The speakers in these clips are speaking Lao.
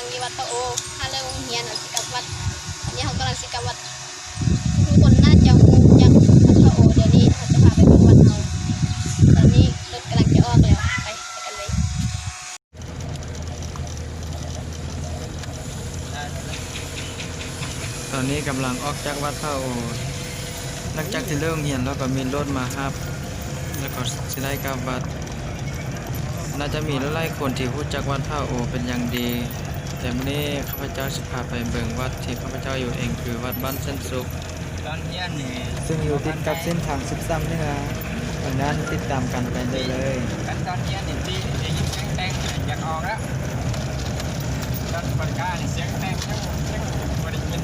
ຢູ່ວັດພະໂອ ຫາເລີກໂຮງຮຽນ ເຮົາຊິກັບວັດ. ຕອນນີ້ເຮົາກຳລັງຊິກັບວັດ. ທຸກຄົນໜ້າຈະຮູ້ຈັກວັດພະໂອ. ດຽວນີ້ເຮົາຈະພາໄປເບິ່ງວັດເຮົາ. ຕອນນີ້ລົດກຳລັງຈະອອກແລ້ວ. ໄປ ໄປກັນເລີຍ. ຕອນນີ້ກຳລັງອອກຈາກວັດພະໂອ. ຫຼັງຈາກທີ່ເລີກຮຽນແລ້ວກໍມີລົດມາຮັບ ແລ້ວກໍຊິໄດ້ກັບວັດ. ໜ້າຈະມີຫຼາຍໆຄົນທີ່ຮູ້ຈັກວັດພະໂອເປັນຢ່າງດີ, ແຕ່ມື້ນີ້ຂ້າພະເຈົ້າຊິພາໄປເບິ່ງວັດທີ່ຂ້າພະເຈົ້າຢູ່ເອງ ຄືວັດບ້ານເສັ້ນສຸກ ຊຶ່ງຢູ່ຕິດກັບເສັ້ນທາງສິບສາມເໜືອ. ດັ່ງນັ້ນ ຕິດຕາມກັນໄປເລື້ອຍໆ. ຄັນຕອນຮຽນນີ້ຕິໄດ້ຍິນສຽງແຕ່ງຢາກອອກແລ້ວ. ຕອນປາການີ້ສຽງແຕ່ງຍັງ ຍັງບໍ່ໄດ້ຍິນ.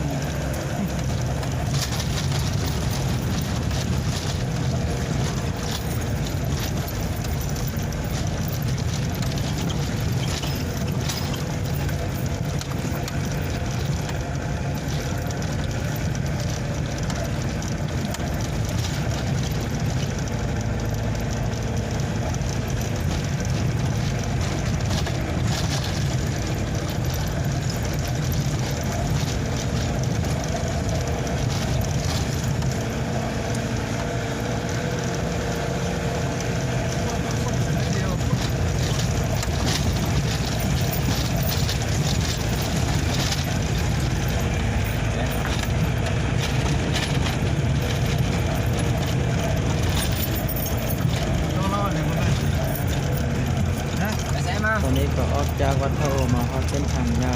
ຕອນນີ້ກໍອອກຈາກວັດພະໂອມາຮອດເສັ້ນທາງໃຫຍ່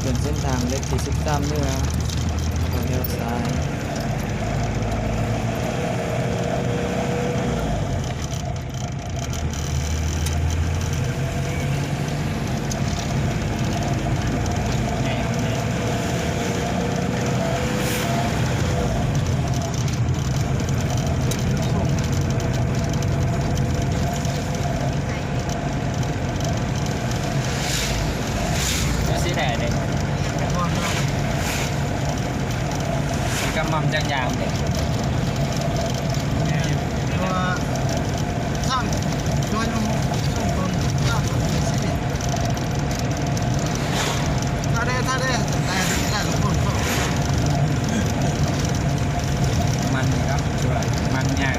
ເປັນເສັ້ນທາງເລກທີສິບສາມເໜືອ ແລ້ວກໍລ້ຽວຊ້າຍ. ກະໝ່ອມຈັກຢ່າງເດ້ ແມ່ນ ເພາະວ່າສ້າງ ຊ່ວຍນຳ ຊ່ວຍຕົນສ້າງ ຖ້າໄດ້ ຖ້າໄດ້ ແຕ່ໄດ້ລົງຄົນ ມັນນີ້ເນາະ ຄືວ່າມັນຍາກ.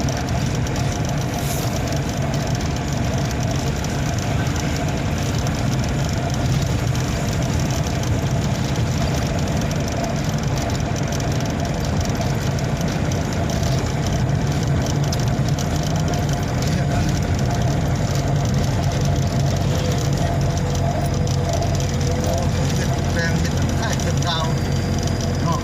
ແປງເປັນຄ້າຍເຄື່ອງດາວເນາະ.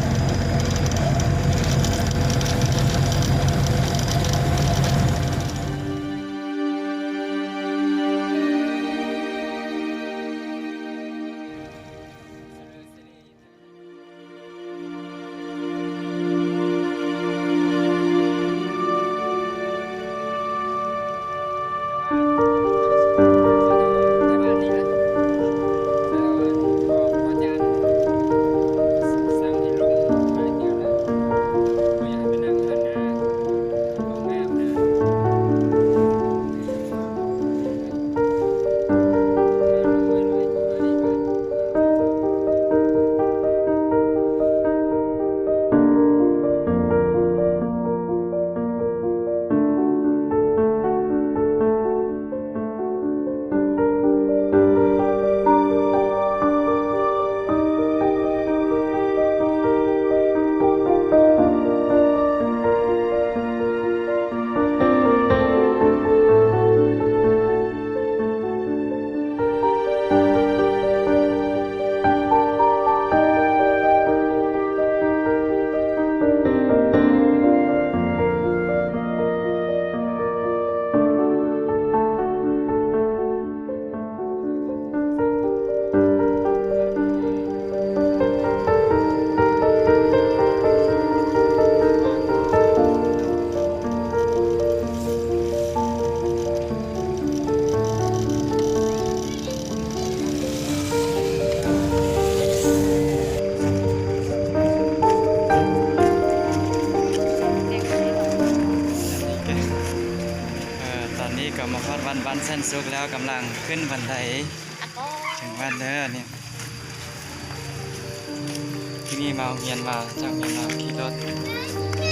ເອີ ຕອນນີ້ກໍມາຮອດວັດບ້ານແສນສຸກແລ້ວ ກຳລັງຂຶ້ນບັນໄດ. ບ້ານເດີນີ້ ທີ່ນີ້ມາໂຮງຮຽນມາ ຈາກໂຮງຮຽນມາຂີ່ລົດ.